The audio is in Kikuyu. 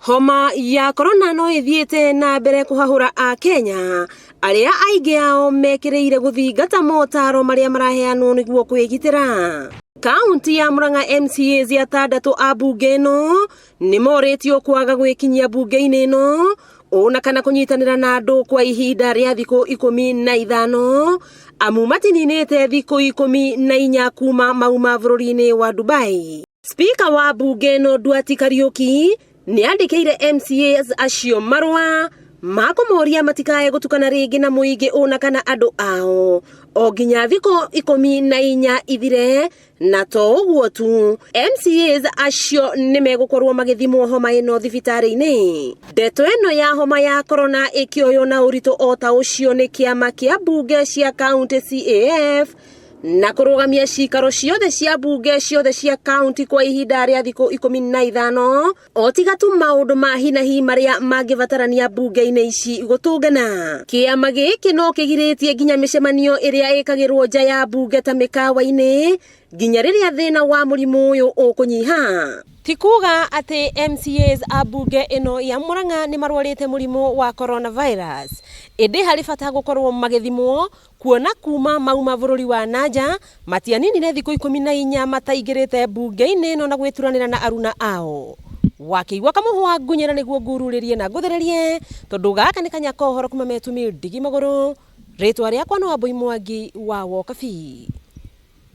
Homa ya korona no ĩthiĩte na mbere kũhahũra Akenya arĩa aingĩ ao mekĩrĩire gũthingata motaro marĩa maraheanwo nĩguo kwĩgitĩra. Kaunti ya Murang'a MCAs atandatũ a mbunge ĩno nĩ morĩtio kwaga gwĩkinyia mbunge-inĩ ĩno ona kana kũnyitanĩra na andũ kwa ihinda rĩa thikũ 15 amu matininĩte thikũ 14 kuma mauma bũrũri-inĩ wa Dubai. Spika wa mbunge ĩno Nduati Kariũki nĩ andĩkĩire MCAs acio marũa ma kũmoria matikae gũtukana rĩngĩ na mũingĩ ona kana andũ ao o nginya thikũ 14 ithire. Na to ũguo tu, MCAs acio nĩ megũkorwo magĩthimwo homa ĩno thibitarĩ-inĩ. Ndeto ĩno ya homa ya korona ĩkĩoywo na ũritũ o ta ũcio nĩ kĩama kĩa mbunge cia kaunti CAF na kũrũgamia cikaro ciothe cia mbunge ciothe cia kaunti kwa ihinda rĩa thikũ 15 o tiga tu maũndũ ma hinahi marĩa mangĩbatarania mbunge-inĩ ici gũtũngana. Kĩama gĩkĩ no kĩgirĩtie nginya mĩcemanio ĩrĩa ĩkagĩrwo nja ya mbunge ta mĩkawa-inĩ nginya rĩrĩa thĩna wa mũrimũ ũyũ ũkũnyiha. Ti kuga atĩ MCAs a mbunge ĩno ya Murang'a nĩ marwarĩte mũrimũ wa coronavirus, ĩndĩ harĩ bata gũkorwo magĩthimwo kuona kuma mauma bũrũri wa nanja matianinire thikũ 14 mataingĩrĩte mbunge-inĩ ĩno na gwĩturanĩra na aruna ao. Wakĩigua kamũhwa ngunyĩra nĩguo ngururĩrie na ngũthererie tondũ gaka nĩ kanya ka ũhoro kuma Metumi Ndigi Magũrũ. Rĩtwa rĩakwa nĩ Wambui Mwangi wa Wokabi.